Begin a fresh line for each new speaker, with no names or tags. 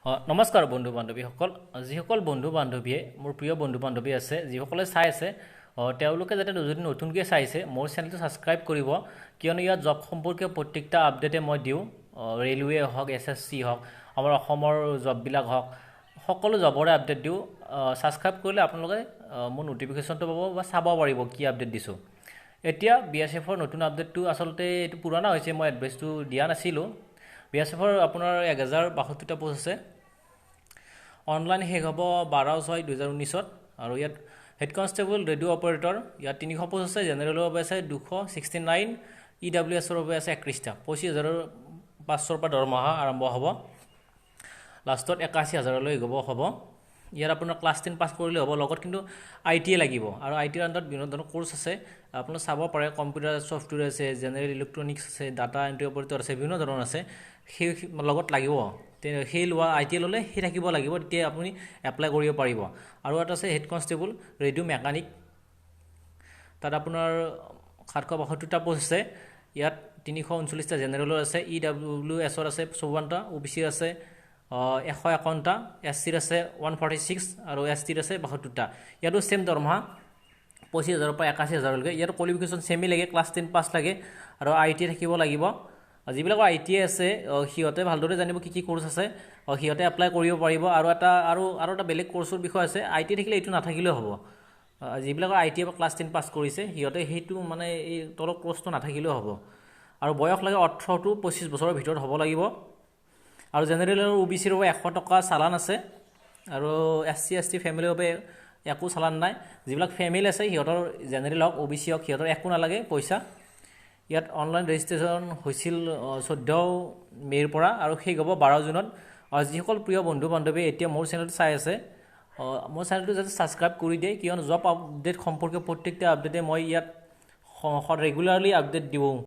নমস্কাৰ বন্ধু বান্ধৱীসকল। যিসকল বন্ধু বান্ধৱীয়ে, মোৰ প্ৰিয় বন্ধু বান্ধৱী আছে, যিসকলে চাই আছে, তেওঁলোকে যাতে যদি নতুনকৈ চাইছে, মোৰ চেনেলটো ছাবস্ক্ৰাইব কৰিব, কিয়নো ইয়াত জব সম্পৰ্কীয় প্ৰত্যেকটা আপডেটে মই দিওঁ। ৰেলৱে হওক, এছএছচি হওক, আমাৰ অসমৰ জববিলাক হওক, সকলো জবৰে আপডেট দিওঁ। ছাবস্ক্ৰাইব কৰিলে আপোনালোকে মোৰ ন'টিফিকেশ্যনটো পাব বা চাব পাৰিব কি আপডেট দিছোঁ। এতিয়া বিএছএফৰ নতুন আপডেটটো, আচলতে এইটো পুৰণা হৈছে, মই এডভাইচটো দিয়া নাছিলোঁ। বিএছএফৰ আপোনাৰ 1072টা পোষ্ট আছে। অনলাইন শেষ হ'ব 12/6/2019ত। আৰু ইয়াত হেড কনষ্টেবল ৰেডিঅ' অপাৰেটৰ, ইয়াত 300 পোষ্ট আছে। জেনেৰেলৰ বাবে আছে 269, ইডাব্লিউ এছৰ বাবে আছে 31টা। 25,500ৰ পৰা দৰমহা আৰম্ভ হ'ব, লাষ্টত 81 হাজাৰলৈ গ'ব হ'ব। ইয়াত আপোনাৰ ক্লাছ 10 পাছ কৰিলে হ'ব, লগত কিন্তু আইটিআই লাগিব। আৰু আইটিআইৰ আণ্ডাৰত বিভিন্ন ধৰণৰ কোৰ্চ আছে, আপোনালোকে চাব পাৰে। কম্পিউটাৰ ছফ্টৱেৰ আছে, জেনেৰেল ইলেক্ট্ৰনিক্স আছে, ডাটা এণ্ট্ৰি অপাৰেটৰ আছে, বিভিন্ন ধৰণৰ আছে। সেই লগত লাগিব, সেই লোৱা আইটিআই ল'লে সেই থাকিব লাগিব, তেতিয়া আপুনি এপ্লাই কৰিব পাৰিব। আৰু এটা আছে হেড কনষ্টেবল ৰেডিঅ' মেকানিক, তাত আপোনাৰ 772টা পোষ্ট আছে। ইয়াত 339টা জেনেৰেলৰ আছে, ইডাব্লিউ এছৰ আছে 54টা, অ' বি চিৰ আছে 151টা, এছ চিৰ আছে 146 আৰু এছ টিৰ আছে 72টা। ইয়াতো ছেম দৰমহা, 25 হাজাৰৰ পৰা 81 হাজাৰলৈকে। ইয়াত কোৱালিফিকেশ্যন ছেমেই লাগে, ক্লাছ 10 পাছ লাগে আৰু আইটিআই থাকিব লাগিব। যিবিলাকৰ আইটিআই আছে, সিহঁতে ভালদৰে জানিব কি কি কোৰ্চ আছে, সিহঁতে এপ্লাই কৰিব পাৰিব। আৰু এটা বেলেগ কোৰ্চৰ বিষয় আছে, আইটিআই থাকিলে এইটো নাথাকিলেও হ'ব। যিবিলাকৰ আইটিআই বা ক্লাছ 10 পাছ কৰিছে, সিহঁতে সেইটো মানে এই তলৰ কোৰ্চটো নাথাকিলেও হ'ব। আৰু বয়স লাগে 18 টু 25 বছৰৰ ভিতৰত হ'ব লাগিব। আৰু জেনেৰেল আৰু অ' বি চিৰ বাবে 100 টকা চালান আছে আৰু এছ চি, এছ টি ফেমিলিৰ বাবে একো চালান নাই। যিবিলাক ফেমিলি আছে সিহঁতৰ, জেনেৰেল হওক, অ' বি চি হওক, সিহঁতৰ একো নালাগে পইচা। ইয়াত অনলাইন ৰেজিষ্ট্ৰেশ্যন হৈছিল 14 মে'ৰ পৰা আৰু শেষ হ'ব 12 জুনত। যিসকল প্ৰিয় বন্ধু বান্ধৱীয়ে এতিয়া মোৰ চেনেলটো চাই আছে, মোৰ চেনেলটো যাতে ছাবস্ক্ৰাইব কৰি দিয়ে, কিয়নো জব আপডেট সম্পৰ্কীয় প্ৰত্যেকটা আপডেটে মই ইয়াত ৰেগুলাৰলি আপডেট দিওঁ।